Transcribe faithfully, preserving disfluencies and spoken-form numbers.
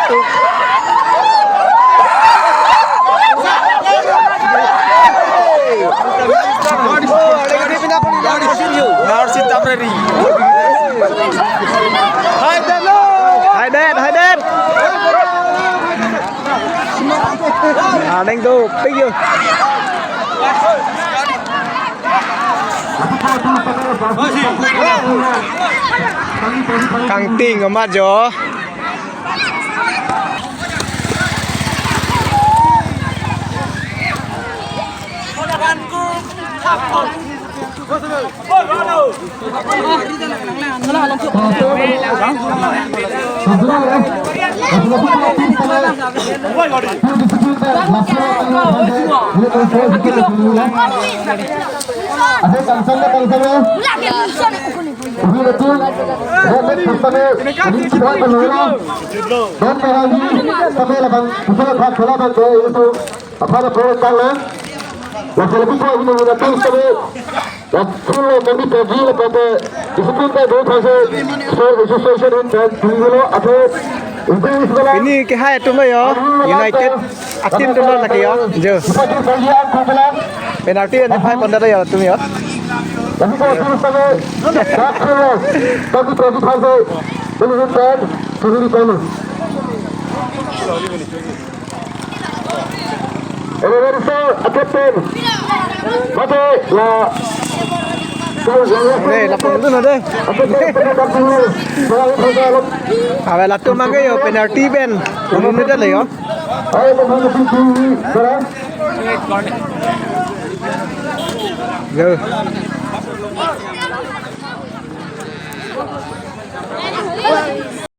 Hai det, hai det. Aneng do, pik yo. Kangting amat jo. Aphan apor tanglang. Laso lapu po ini muna tang sebe. Lapulo kami pergi lapu po. Disiplin ka do thase. So, so, so, so, dan dulu atau ini sebelah. Pini kehai atum lo yo. United a-team atum lo lake yo. Jo. Kita di bagian kumpulan. Penalti yang diphai pon det yo atum yo. Tapi kalau terus sebe. Lapulo kami pergi thase. Dulu dan dulu. Everybody say, a captain. Mate, la. Dei, lapulo dei. Ave latum abang ke yo penalty pen. Unum ni dei yo. Ayo, teman-teman, para. Yo.